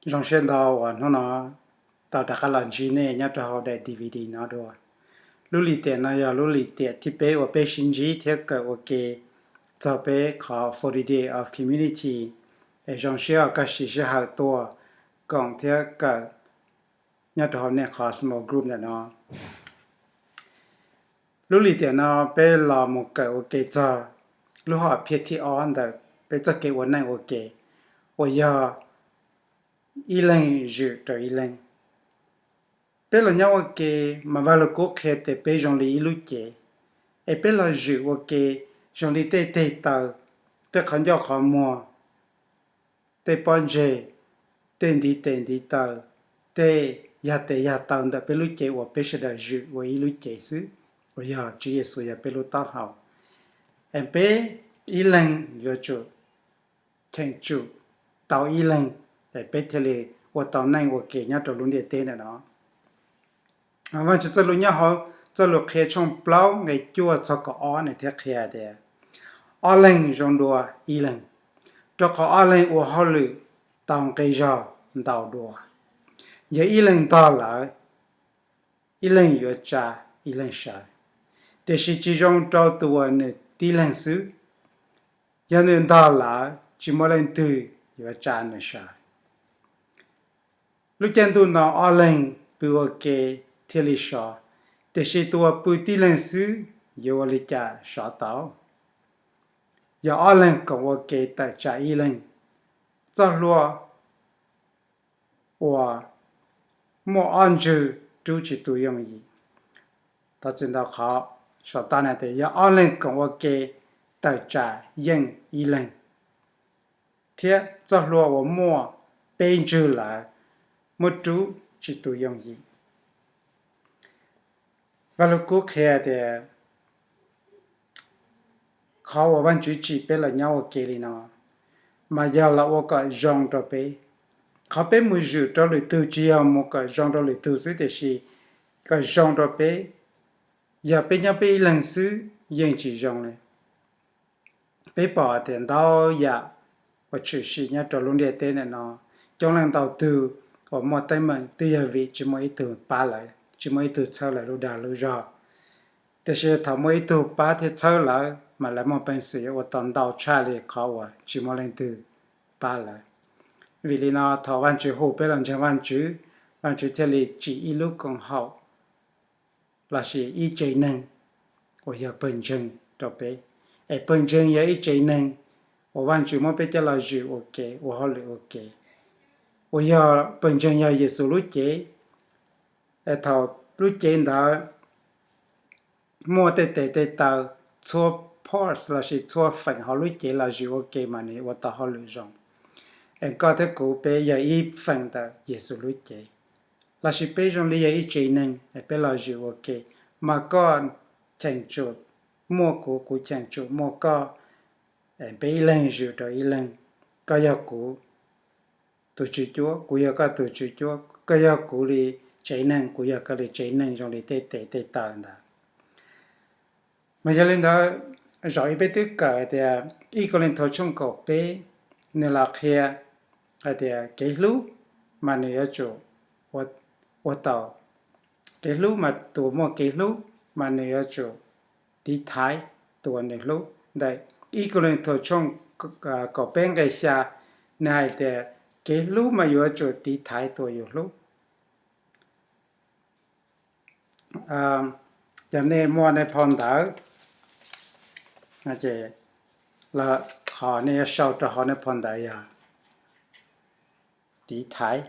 Zoo siab ntau uas hnub no tau rov qab los ntsib nej nyob rau hauv daim D V D no dua. Lub lim tiam no yog lub lim tiam thib peb uas peb sib ntsib thiab kawm ua ke txog peb qhov forty Day of Community, es zoo siab uas koj siv sij hawm tuaj koom thiab kawm nyob rau hauv nej qhov small group ntawm no. Lub lim tiam no peb los mus kawm ua ke txog lub hom phiaj thib ob ntawm peb txoj kev ua neej ua ke, uas yog ib leeg zwm rau ib leeg. Peb los nyob ua ke, mas Vaj Lug Kub qhia tias peb zoo li ib lub cev, es peb los zwm ua ke zoo li tej teg taw, tej qhov ncauj qhov muag, tej pob ntseg, tej ntiv tes ntiv taw, tej yag tes yag taw ntawm peb lub cev uas peb sawv daws zwm ua ib lub cev xwb, uas yog Tswv Yexus yog peb lub taub hau. Es peb ib leeg yuav tsum cheem tsum tau ib leeg, es peb thiaj li ua tau neej ua ke nyob rau lub ntiaj teb ntawm no. Vaajtswv txoj lus nyob hauv txoj lus qhia tshooj plaub nqe cuaj txog kaum ob nws thiaj qhia tias, ob leeg zoo dua ib leeg, rau qhov ob leeg ua hauj lwm tau nqi zog ntau dua. Yog ib leeg ntog lawm, ib leeg yuav tsa ib leeg sawv, tiam sis tsis zoo rau tus uas nws tib leeg xwb. Yog nws ntog lawm, tsis muaj leej twg yuav tsa nws sawv. Lub caij ntuj no ob leeg pw ua ke thiaj li sov, tiam sis tus uas pw tib leeg xwb yuav ua li cas sov tau? Yog ob leeg koom ua ke tawm tsam ib leeg, txoj hlua uas muaj ob ntswg rub tsis tu yooj yim. Tau txim ntau qhov, saum toj no tias yog ob leeg koom ua ke tawm tsam yeej ib leeg, thiab txoj hlua uas muaj peb ntswg lawm muab rub tsis tu yooj yim. Vaj Lug Kub qhia tias qhov uas Vaajtswv tsim peb los nyob ua ke li no, mas yog los ua kom zoo rau peb. Qhov peb mus zwm rau lwm tug tsis yog mus kom zoo rau lwm tug xwb, tiam sis kom zoo rau peb. Yog peb nyob peb ib leeg xwb yeej tsis zoo li. Peb pom tias ntau yam uas tshwm sim nyob rau lub ntiaj teb ntawm no, coob leej ntau tug uas muaj teeb meem twb yog vim tsis muaj ib tug pab lawv, tsis muaj ib tug txhawb lawv lub dag lub zog. Tiam sis thaum muaj ib tug pab thiab txhawb lawv, mas lawv muaj peev xwm yuav ua tau ntau tshaj li qhov uas tsis muaj leej twg pab lawv. Vim li no thaum Vaajtswv hu peb los ntseeg Vaajtswv, Vaajtswv thiaj li tsim ib lub koom haum lossis ib tsev neeg uas yog pawg ntseeg rau peb. Es pawg ntseeg yog ib tsev neeg uas Vaajtswv muab peb coj los zwm ua ke, ua hauj lwm ua ke, uas yog pawg ntseeg yog Yexus lub cev. Es thaum lub cev ntawd muaj tej tes tej taw, txhua parts lossis txhua feem hauv lub cev los zwm ua ke mas nws ua tau hauj lwm zoo. Es koj thiab kuv peb yog ib feem ntawm Yexus lub cev, lossis peb zoo li yog ib tsev neeg es peb los zwm ua ke, mas koj cheem tsum muaj kuv, kuv cheem tsum muaj koj, peb ib leeg zwm rau ib leeg. Koj yog kuv tus tswv cuab, kuv yog koj tus tswv cuab, koj yog kuv li tsev neeg, kuv yog koj li tsev neeg zoo li tej tes tej taw ntawd. Mas yog li ntawd, zaum ib peb twb kawm tias ib Kauleethaus tshooj kaum peb, nws los qhia hais tias kev hlub mas nws yuav tsum ua tau, kev hlub mas tus muaj kev hlub mas nws yuav tsum tiv thaiv tus uas nws hlub. Ntawm ib Kauleethaus tshooj kaum peb nqe xya, nws hais tias kev hlub mas yuav tsum tiv thaiv tus uas yus hlub. Yog nej muaj nej phau ntawv, qhov nej yuav sau rau hauv nej phau ntawv yog tiv thaiv.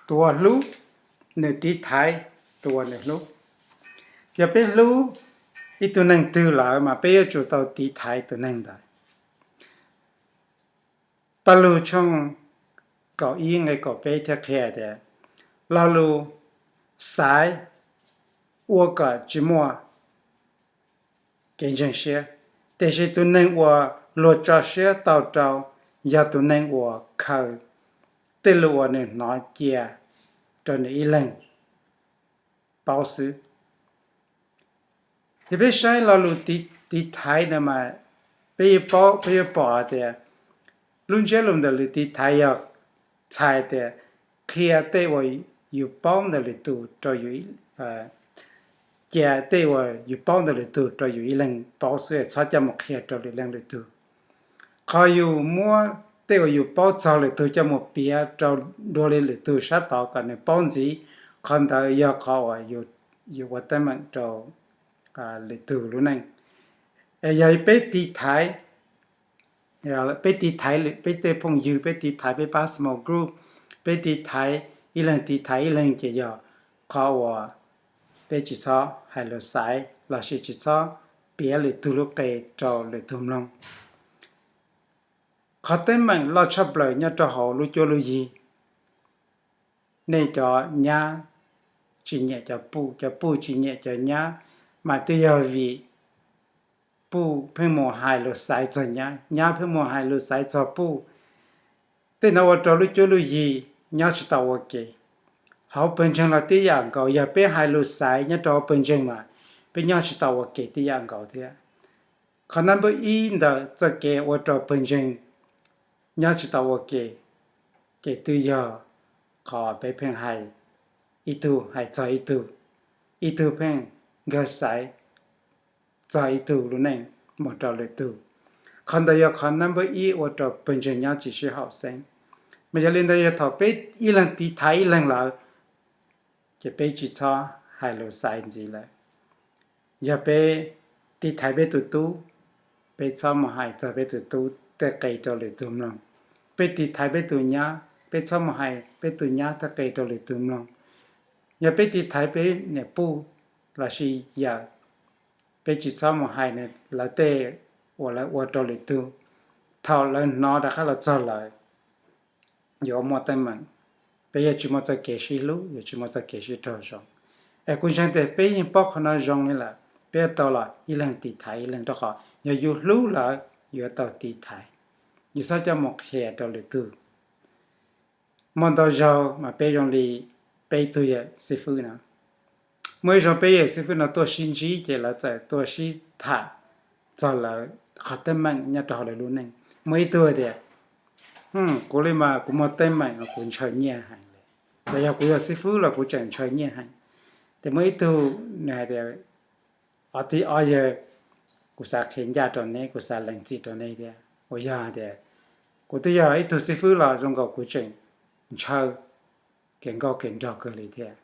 Tus uas hlub, nws tiv thaiv tus uas nws hlub. Yog peb hlub ib tug neeg twg lawm mas peb yuav tsum tau tiv thaiv tus neeg ntawd. Paj Lug tshooj kaum ib nqe kaum peb thiaj qhia tias, lo lus xaiv ua kom tsis muaj kev ntseeg siab, tiam sis tus neeg uas luag tso siab tau rau yog tus neeg uas khaws tej lus uas nws hnov cia rau nws ib leeg paub xwb. Yog peb saib lo lus tiv thaiv no mas Peb yuav paub, peb yuav pom hais tias lub ntsiab lus ntawm lwm tiv thaiv yog txhais tias qhia tej uas yus paub ntawm lwm tus rau yus, cia tej uas yus paub ntawm lwm tus rau yus ib leeg paub xwb, txhob coj mus qhia rau lwm leej lwm tug. Qhov yus muab tej uas yus paub txog lwm tug coj mus piav rau dua li lwm tug sab tod kom nws paub ntxiv, qhov ntawd yog qhov uas yus ua teeb meem rau lwm tug lub neej. Yog peb tiv thaiv, peb tiv thaiv peb tej phooj ywg, peb tiv thaiv peb pab small group, peb tiv thaiv ib leeg tiv thaiv ib leeg ces yog qhov uas peb tsis txhob hais lus xaiv lossis tsis txhob piav lwm tug lub qe rau lwm tug mloog. Qhov teeb meem loj tshaj plaws nyob rau hauv lub cuab lub yig, nej cov nyab tsis nyiam cov puj, cov puj tsis nyiam cov nyab, mas twb yog vim puj pheej mus hais lus xaiv txog nyab, nyab pheej mus hais lus xaiv txog puj. Tej no ua rau lub cuab lub yig nyob tsis tau ua ke. Hauv pawg ntseeg los tib yam nkaus, yog peb hais lus xaiv nyob rau hauv pawg ntseeg mas peb nyob tsis tau ua ke tib yam nkaus thiab. Qhov nab npawb ib ntawm txoj kev ua rau pawg ntseeg nyob tsis tau ua ke, ces twb yog qhov peb pheej hais, ib tug hais txog ib tug, ib tug pheej nkag xaiv txog ib tug lub neej mus rau lwm tug. Qhov ntawd yog qhov nab npawb ib ua rau pawg ntseeg nyob tsis sib haum xeeb. Mas yog li ntawd yog thaum peb ib leeg tiv thaiv ib leeg lawm, ces peb tsis txhob hais lus xaiv ntxiv lawm. Yog peb tiv thaiv peb tus tub, peb txhob mus hais txog peb tus tub tej qe rau lwm tug mloog. Peb tiv thaiv peb tus nyab, peb txhob mus hais peb tus nyab tej qe rau lwm tug mloog. Yog peb tiv thaiv peb niam puj lossis yawm, peb tsis txhob mus hais lawv tej uas lawv ua rau lwm tug. Thaum lawv hnov rov qab los txog lawv, yuav muaj teeb meem, peb yuav tsis muaj txoj kev sib hlub, yuav tsis muaj txoj kev sib raug zoo. Es kuv ntseeg tias peb yeej paub qhov no zoo li lawm, peb yuav tau los ib leeg tiv thaiv ib leeg, rau qhov yog yus hlub lawm yuav tau tiv thaiv, yus txhob coj mus qhia rau lwm tug. Muaj ntau zaug mas peb zoo li peb ib tug yawm xib fwb no, muaj ib zaug peb yawm xib fwb no tuaj sib ntsib ces lawv txawm tuaj sib tham txog lawv qhov teeb meem nyob rau hauv lawv lub neej. Muaj ib tug tias, kuv li mas kuv muaj teeb meem uas kuv ntshaw nyiaj heev li. Txawm yog kuv yog xib fwb los kuv tseem ntshaw nyiaj heev. Ces muaj ib tug nws hais tias, ob tib ob yawg, kuv xav qhia ncaj rau neb, kuv xav lees txim rau neb thiab, uas yog hais tias kuv twb yog ib tug xib fwb los zoo nkaus kuv tseem ntshaw kev nkauj kev nraug kawg li thiab.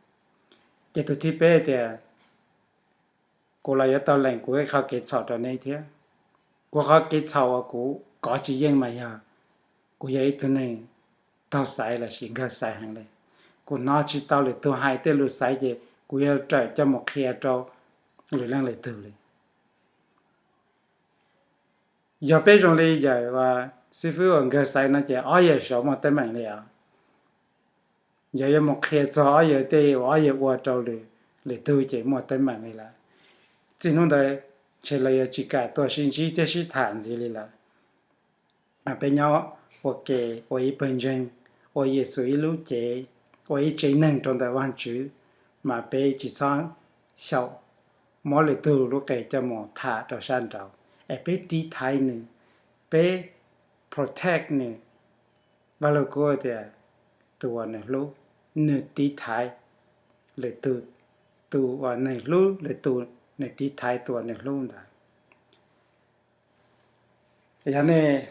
Ces tus thib peb tias, kuv los yuav tau lees kuv ib qho kev txhaum rau neb thiab. Kuv qhov kev txhaum uas kuv kov tsis yeej mas yog kuv yog ib tug neeg taug xaiv lossis nkag xaiv heev li. Kuv hnov tsis tau lwm tug hais tej lus xaiv ces kuv yuav rawm coj mus qhia rau lwm leej lwm tug li. Yog peb zoo li yawm xib fwb uas nkag xaiv no ces ob yawg saud muaj teeb meem li os. Yog yuav mus qhia txog ob yawg tej uas ob yawg ua rau lwm tug ces muaj teeb meem li lawm. Txij hnub ntawd ntshe lawv yuav tsis kam tuaj sib ntsib thiab sib tham ntxiv li lawm. Mas peb nyob ua ke ua ib pawg ntseeg, ua Yexus ib lub cev, ua ib tsev neeg rau ntawm Vajtswv, mas peb tsis txhob xyaum muab lwm tug lub qe coj mus tham rau sab nraud, es peb tiv thaiv nws, peb protect nws. Vaj Lug Kub tias, tus uas nws hlub, nws tiv thaiv lwm tus, tus uas nws hlub lwm tus, nws tiv thaiv tus uas nws hlub ntawd. Yog nej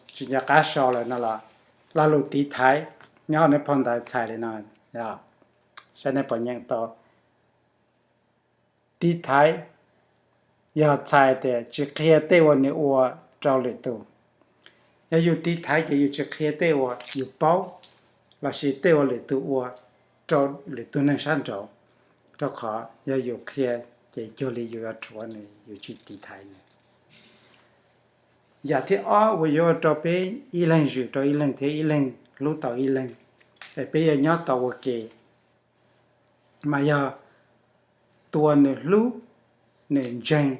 tsis nco qab sau lawm no los, lo lus tiv thaiv nyob nej phau ntawv txhais li no, saib nej puas nyeem tau. Tiv thaiv yog txhais tias tsis qhia tej uas nws ua rau lwm tus. Yog yus tiv thaiv ces yus tsis qhia tej uas yus paub lossis tej uas lwm tus ua rau lwm tus neeg sab nraud, rau qhov yog yus qhia ces cuag li yus yuav rhuav nws, yus tsis tiv thaiv nws. Yam thib ob uas yuav ua rau peb ib leeg zwm rau ib leeg thiab ib leeg hlub tau ib leeg, es peb yuav nyob tau ua ke, mas yog tus uas nws hlub, nws ntseeg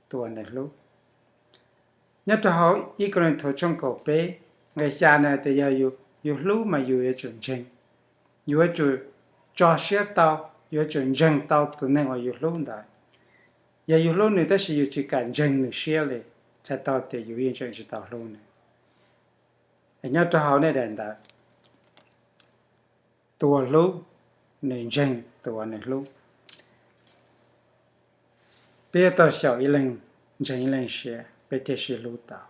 tus uas nws hlub. Nyob rau hauv ib Kos Lis Thus tshooj kaum peb nqe xya nws hais tias yog yus hlub mas yus yuav tsum ntseeg, yus yuav tsum tso siab tau, yuav tsum ntseeg tau tus neeg uas yus hlub ntawd. Yog yus hlub nws tab sis yus tsis kam ntseeg nws siab li, txhais tau tias yus yeej tseem tsis tau hlub nws. Es nyob rau hauv nej daim ntawv, tus uas hlub nws ntseeg tus uas nws hlub. Peb yuav tau xyaum ib leeg ntseeg ib leeg siab peb thiaj sib hlub tau.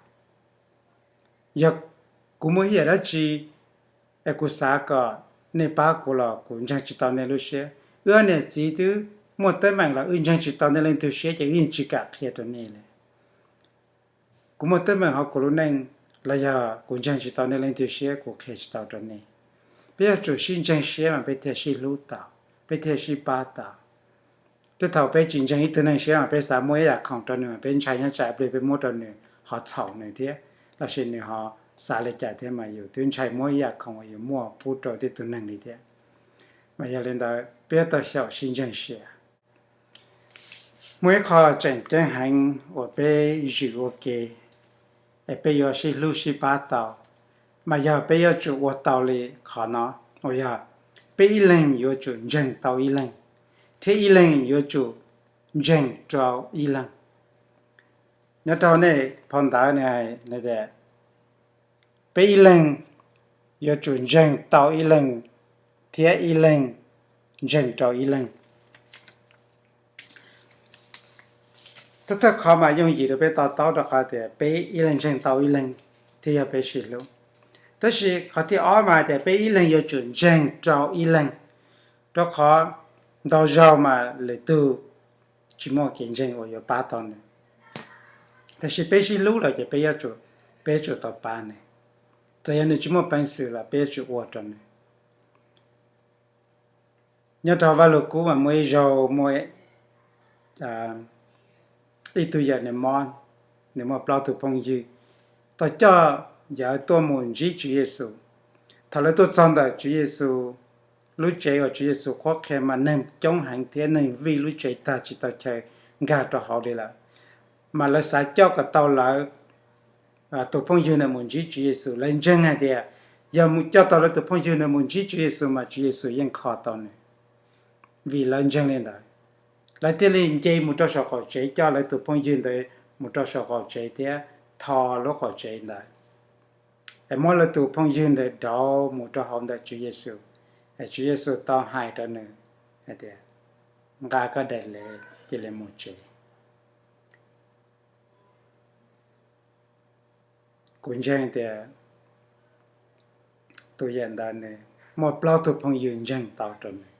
Yog kuv muaj ib yam dab tsi es kuv xav kom nej pab kuv los kuv ntseeg tsis tau nej lub siab. Wb ob niam txiv twb muaj teeb meem los wb ntseeg tsis tau nej leej twg siab ces wb yeej tsis kam qhia rau nej li. Kuv muaj teeb meem hauv kuv lub neej los yog kuv ntseeg tsis tau nej leej twg siab kuv qhia tsis tau rau nej. Peb yuav tsum sib ntseeg siab mas peb thiaj sib hlub tau, peb thiaj sib pab tau. Tej thaum peb tsis ntseeg ib tug neeg siab mas peb xav muab ib yam khoom rau nws mas peb ntshai nyob tsam pliag peb muab rau nws ho txhaum nws thiab, lossis nws ho xav li cas thiab mas yus twb ntshai muab ib yam khoom uas yus muaj pub rau tej tug neeg li thiab. Mas yog li ntawd peb yuav tau xyaum sib ntseeg siab. Muaj ib qho tseem ceeb heev uas peb zwm ua ke es peb yuav sib hlub sib pab tau, mas yog peb yuav tsum ua tau li qhov no, uas yog peb ib leeg yuav tsum ntseeg tau ib leeg, thiab ib leeg yuav tsum ntseeg rau ib leeg. Nyob rau nej phau ntawv nws hais tias peb ib leeg yuav tsum ntseeg tau ib leeg thiab ib leeg ntseeg rau ib leeg. Thawj thawj qhov mas yooj yim rau peb to taub rau qhov tias peb ib leeg ntseeg tau ib leeg thiaj yog peb sib hlub. Tab sis qhov thib ob mas tias peb ib leeg yuav tsum ntseeg rau ib leeg, rau qhov ntau zaug mas lwm tug tsis muaj kev ntseeg uas yuav pab tau nws. Tiam sis peb sib hlub lawm ces peb yuav tsum, peb yuav tsum tau pab nws. Txawm yog nws tsis muaj peev xwm los peb yuav tsum ua rau nws. Nyob rau Vaj Lug Kub mas muaj ib zaug muaj ib tug yawm nws mob, nws muaj plaub tug phooj ywg, tau coj yawm tuaj mus ntsib Tswv Yexus. Thaum lawv tuaj txog ntawm Tswv Yexus lub tsev uas Tswv Yexus qhuab qhia mas neeg coob heev thiab neeg vij lub tsev tag tsis tau chaw nkag rau hauv li lawm. Mas lawv xav coj kom tau lawv tus phooj ywg ntawd mus ntsib Tswv Yexus. Lawv ntseeg hais tias yog mus coj tau lawv tus phooj ywg ntawd mus ntsib Tswv Yexus mas Tswv Yexus yeej kho tau nws. Vim lawv ntseeg li ntawd, lawv thiaj li nce mus rau saum qaum tsev, coj lawv tus phooj ywg ntawd mus rau saum qaum tsev thiab tho lub qaum tsev ntawd, es muab lawv tus phooj ywg ntawd dauv mus rau hauv ntawm Tswv Yexus. Es Tswv Yexus tau hais rau nws hais tias, nqa koj daim lev cia li mus tsev. Kuv ntseeg tias tus yawm ntawd nws muaj plaub tug phooj ywg ntseeg tau rau nws.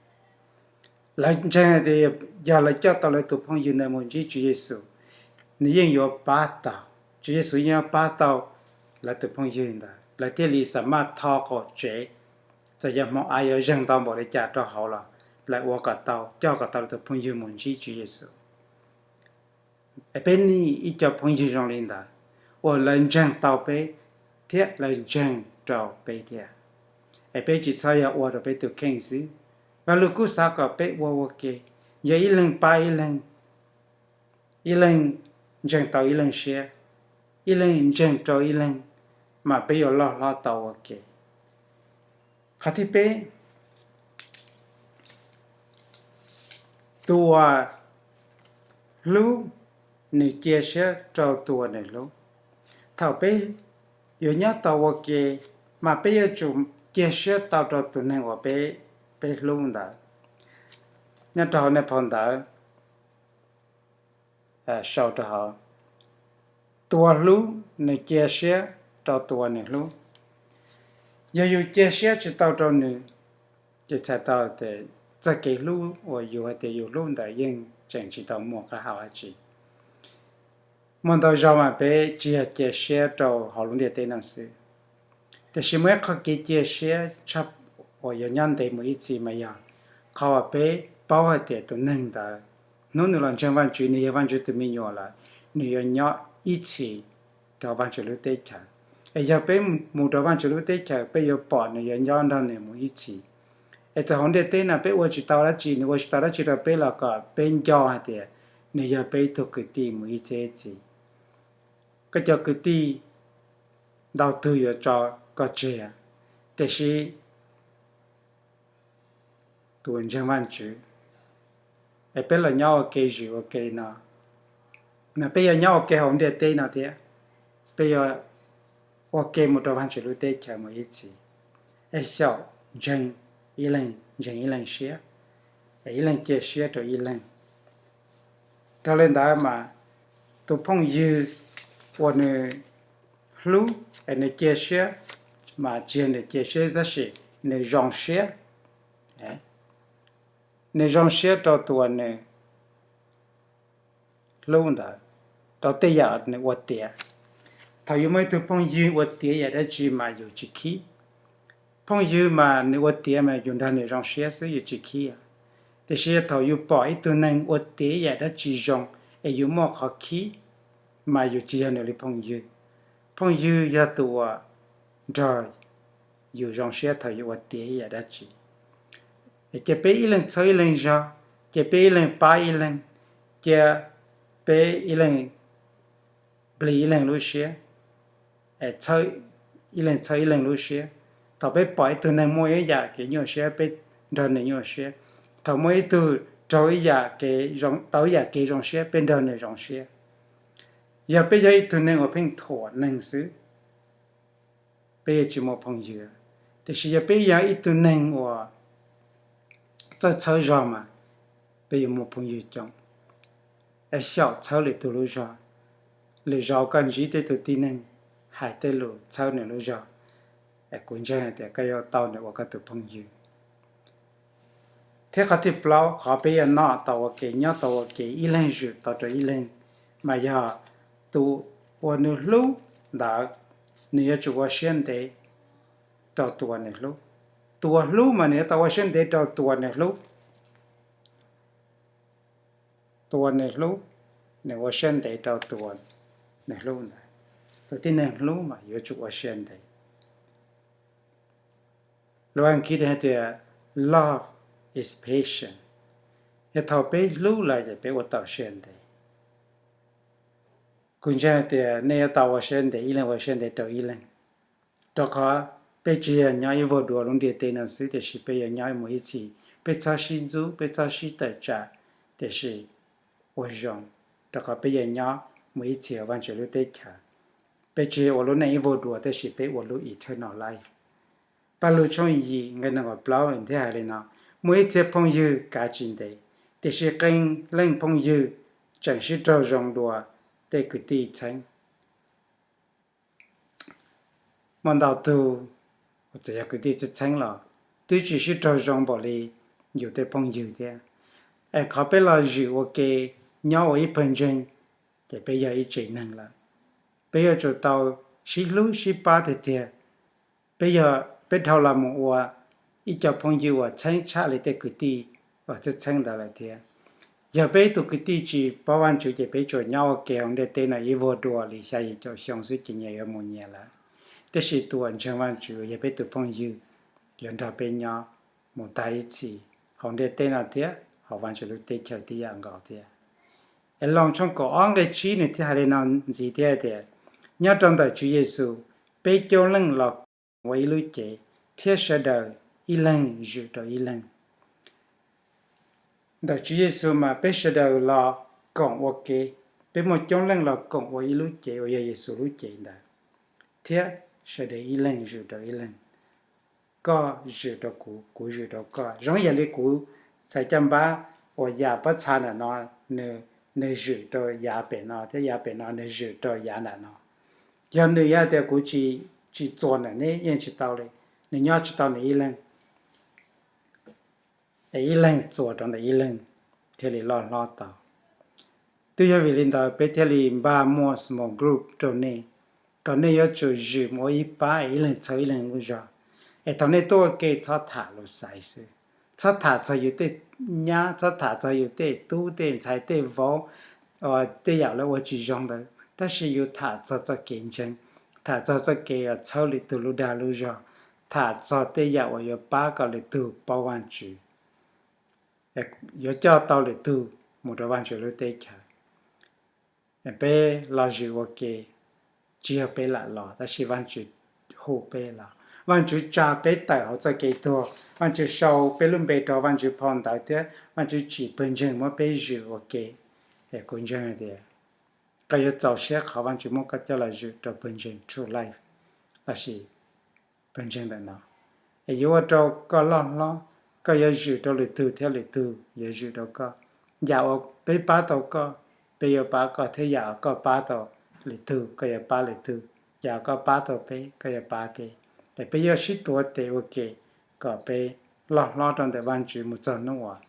Lawv ntseeg tias yog lawv coj tau lawv tus phooj ywg ntawd mus ntsib Tswv Yexus, nws yeej yuav pab tau, Tswv Yexus yeej yuav pab tau lawv tus phooj ywg ntawd, lawv thiaj li xa maj tho qaum tsev. Txawm yog hmoov av yuav zeeg ntau npaum li cas rau hauv los lawv ua kom tau, coj kom tau lawv tus phooj ywg mus ntsib Tswv Yexus. Es peb nij ib co phooj ywg zoo li ntawd, uas lawv ntseeg tau peb thiab lawv ntseeg rau peb thiab. Es peb tsis txhob yog ua rau peb tus kheej xwb. Vaj Lug Kub xav kom peb ua ua ke, yog ib leeg pab ib leeg, ib leeg ntseeg tau ib leeg siab, ib leeg ntseeg rau ib leeg, mas peb yuav loj hlob tau ua ke. Qhov thib peb, tus uas hlub nws cia siab rau tus uas nws hlub. Thaum peb yuav nyob tau ua ke, mas peb yuav tsum cia siab tau rau tus neeg uas peb, peb hlub ntawd. Nyob rau hauv nej phau ntawv sau rau hauv, tus uas hlub nws cia siab rau tus uas nws hlub. Yog yus cia siab tsis tau rau nws, ces txhais tau tias txoj kev hlub uas yus hais tias yus hlub ntawd yeej tseem tsis tau muaj qab hau dab tsi. Muaj ntau zaug mas peb tsis yog cia siab rau hauv lub ntiaj teb no xwb, tiam sis muaj ib qho kev cia siab tshaj uas yuav nyob ntev mus ib txhis mas yog qhov uas peb paub hais tias tus neeg ntawd hnub nws los ntseeg Vajtswv, nws yog Vajtswv tus me nyuam lawm, nws yuav nyob ib txhis rau Vajtswv lub teb chaws. Es yog peb mus rau Vajtswv lub teb chaws, peb yuav pom nws yuav nyob nrog nws mus ib txhis. Es txawm hauv ntiaj teb no peb ua tsis tau dab tsi, nws ua tsis tau dab tsi rau peb los kom peb nco hais tias nws yog peb ib tug kwv tij mus ib txhiab ib txhis. Koj cov kwv tij ntau tug yuav tso koj tseg, tiam sis tus uas ntseeg Vajtswv, es peb los nyob ua ke zwm ua ke li no, mas peb yuav nyob ua ke hauv ntiaj teb no thiab. peb yuav ua ke mus rau Vaajtswv lub teb chaws mus ib txhis, es xyaum ntseeg ib leeg, ntseeg ib leeg siab, es ib leeg cia siab rau ib leeg. Dhau li ntawd mas tus phooj ywg uas nws hlub es nws cia siab, mas tsis yog nws cia siab tab sis nws zoo siab, nws zoo siab rau tus uas nws hlub ntawd, rau tej yam nws ua tiav. Thaum yus muaj ib tug phooj ywg ua tiav yam dab tsi mas yus tsis khib. Phooj ywg mas nws ua tiav mas yus nrog nws zoo siab xwb, yus tsis khib. Tiam sis yog thaum yus pom ib tug neeg ua tiav yam dab tsi zoo es yus muaj qhov khib, mas yus tsis yog nws li phooj ywg. Phooj ywg yog tus uas nrog yus zoo siab thaum yus ua tiav ib yam dab tsi. Cia peb ib leeg txhawb ib leeg zog, cia peb ib leeg pab ib leeg, cia peb ib leeg plig ib leeg lub siab, ib leeg txhawb ib leeg lub siab. Thaum peb pom ib tug neeg muaj ib yam kev nyuaj siab, peb nrog nws nyuaj siab. Thaum muaj ib tug raug ib yam kev, tau ib yam kev zoo siab, peb nrog nws zoo siab. Yog peb yog ib tug neeg uas pheej thuam neeg xwb, peb yuav tsis muaj phooj ywg. Tiam sis yog peb yog ib tug neeg uas txawj txhawb zog mas peb yuav muaj phooj ywg coob. Es xyaum txhawb lwm tus lub zog. Lwm zaus koj ntsib tej tug tib neeg, hais tej lus txhawb nws lub zog, es kuv ntseeg hais tias koj yuav tau nws ua koj tus phooj ywg. Thiab qhov thib plaub, qhov peb yuav noj tau ua ke, nyob tau ua ke, ib leeg zwm tau rau ib leeg, mas yog tus uas nws hlub ntawd, nws yuav tsum ua siab ntev rau tus uas nws hlub. Tus uas hlub mas nws yuav tau ua siab ntev rau tus uas nws hlub. Tus uas nws hlub, nws ua siab ntev rau tus uas nws hlub ntawd. Tus tib neeg hlub mas yuav tsum ua siab ntev. Lus Askiv hais tias love is patient. Yog thaum peb hlub lawm ces peb ua tau siab ntev. Kuv ntseeg tias nej yuav tau ua siab ntev, ib leeg ua siab ntev rau ib leeg, rau qhov peb tsis yog nyob ib vuag dua lub ntiaj teb no xwb, tiam sis peb yuav nyob mus ib txhis. Peb txhob sib ntxub, peb txhob sib tawm tsam, tiam sis ua zoo, rau qhov peb yuav nyob mus ib txhis hauv Vaajtswv lub teb chaws. Peb tsis yog ua lub neej ib vuag dua, tab sis peb ua lub eternal life. Paj Lug tshooj yim nqe nees nkaum plaub thiaj hais li no: Muaj ib txhia phooj ywg kav tsis ntev, tiam sis qee leej phooj ywg tseem sib raug zoo dua tej kwv tij txheeb. Muaj ntau tug, txawm yog kwv tij txheeb los twb tsis sib raug zoo npaum li yus tej phooj ywg thiab. Es qhov peb los zwm ua ke, nyob ua ib pawg ntseeg, ces peb yog ib tsev neeg lawm. Peb yuav tsum tau sib hlub sib pab tiag tiag. Peb yog, peb dhau los mus ua ib co phooj ywg uas txheeb tshaj li tej kwv tij uas txheeb txheeb ntawd lawm thiab. Yog peb ib tug kwv tij tsis paub Vaajtswv ces peb tsuas nyob ua ke hauv ntiaj teb no ib vuag dua li xya yim caum xyoo xwb ces nyias yuav mus nyias lawm. Tab sis tus uas ntseeg Vaajtswv yog peb tus phooj ywg, yuav nrog peb nyob mus tag ib txhis hauv ntiaj teb no thiab hauv Vaajtswv lub teb chaws tib yam nkaus thiab. Es Loos tshooj kaum ob nqe tsib nws thiaj hais li no ntxiv thiab tias: Nyob rau ntawm Tswv Yexus, peb coob leej los koom ua ib lub cev, thiab sawv daws ib leeg zwm rau ib leeg. Ntawm Tswv Yexus mas peb sawv daws los koom ua ke, peb muaj coob leej los koom ua ib lub cev uas yog Yexus lub cev ntawd, thiab sawv daws ib leeg zwm rau ib leeg. Koj zwm rau kuv, kuv zwm rau koj. Zoo ib yam li kuv txhais caj npab uas Yav pob txha ntawm no, nws, nws zwm rau Yav pem no thiab Yav pem no nws zwm rau Yav ntawm no. Yog nws, yog tias kuv tsis, tsis txuas ntawm neb yeej tsis tau li, nws nyob tsis tau nws ib leeg. Es ib leeg txuas rau ntawm ib leeg thiaj li loj hlob tau. Twb yog vim li ntawd peb thiaj li npaj muaj small group rau nej, kom nej yuav tsum zwm ua ib pab es ib leeg txhawb ib leeg lub zog. Es thaum nej tuaj ua ke txhob tham lus xaiv xwb, txhob tham txog yus tej nyab, txhob tham txog yus tej tub tej ntxhais tej vauv, tej yam lawv ua tsis zoo ntawd, tab sis yus tham txog txoj kev ntseeg, tham txog txoj kev txhawb lwm tug lub dag lub zog, tham txog tej yam uas yuav pab kom lwm tug paub Vaajtswv, yuav coj tau lwm tug mus rau Vaajtswv lub teb chaws. Peb los zwm ua ke, tsis yog peb lam los, tab sis Vaajtswv hu peb los. Vaajtswv tsa peb tawm hauv txoj kev tuag, Vaajtswv sau peb lub npe rau Vaajtswv phau ntawv thiab Vaajtswv tsim pawg ntseeg muab peb zwm ua ke. Es kuv ntseeg hais tias koj yuav txaus siab qhov Vajtswv muab koj coj los zwm rau pawg ntseeg true life lossis pawg ntseeg ntawm no. Es yuav ua rau koj loj hlob, koj yuav zwm rau lwm tug thiab lwm tug yuav zwm rau koj. Yam uas peb pab tau koj, peb yuav pab koj thiab yam uas koj pab tau lwm tug, koj yuav pab lwm tug. Yam uas koj pab tau peb, koj yuav pab peb. Es peb yuav sib tuav tes ua ke kom peb loj hlob rau ntawm Vajtswv mus txog hnub uas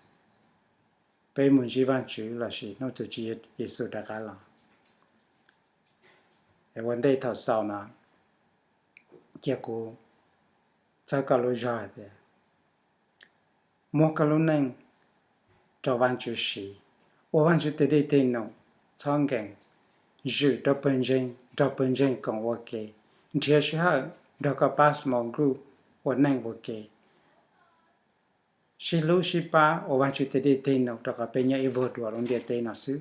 peb mus ntsib Vajtswv lossis hnub tus Tswv Yexus rov qab los. Es ua ntej thaum xaus no, cia kuv txhawb koj lub zog hais tias muab koj lub neej rau Vajtswv siv, ua Vajtswv tes dej tes num, txhob nkees, zwm rau pawg ntseeg, nrog pawg ntseeg koom ua ke, nrhiav sij hawm nrog koj pab small group ua neej ua ke, sib hlub sib pab ua Vajtswv tes dej tes num rau qhov peb nyob ib vuag dua lub ntiaj teb no xwb.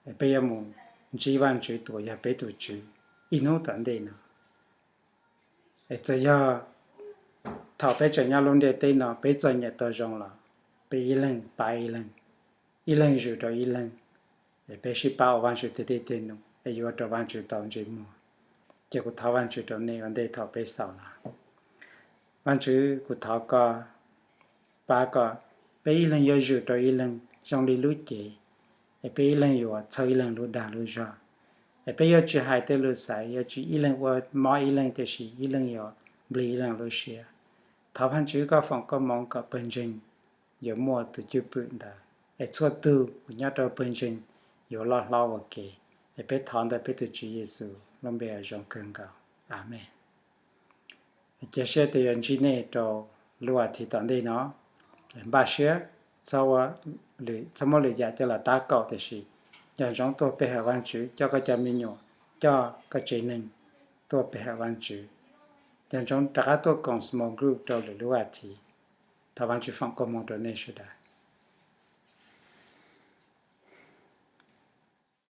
Es peb yuav mus ntsib Vajtswv tus uas yog peb tus Tswv ib hnub tom ntej no. Es txawm yog thaum peb tseem nyob lub ntiaj teb no peb txom nyem tau zoo los peb ib leeg pab ib leeg, ib leeg zwm rau ib leeg, es peb sib pab ua Vajtswv tes dej tes num es yuav ua rau Vajtswv tau ntsej muag. Ces kuv thov Vajtswv rau nej ua ntej thaum peb xaus no. Vajtswv, kuv thov koj pab kom peb ib leeg yuav zwm rau ib leeg zoo li lub cev, es peb ib leeg yuav txhawb ib leeg lub dag lub zog, es peb yuav tsis hais tej lus xaiv, yuav tsis ib leeg ua mob ib leeg tiam sis ib leeg yuav nplij ib leeg lub siab. Thov Vajtswv koj foom koob hmoov kom pawg ntseeg yuav muaj tus cwj pwm ntawd, es txhua tug uas nyob rau pawg ntseeg yuav loj hlob ua ke. Es peb thov ntawm peb tus Tswv Yexus lub npe uas zoo kawg nkaus, amees. Cia siab tias yuav ntsib nej rau lub as thiv tom ntej no. Npaj siab, txhob muab lwm yam coj los tab kaum tiam sis nco ntsoov tuaj pe hawm Vajtswv, coj koj cov me nyuam, coj koj tsev neeg tuaj pe hawm Vajtswv. Nco ntsoov rov qab tuaj koom small group rau lwm lub as thiv. Thov Vajtswv foom koob hmoov rau nej sawv daws.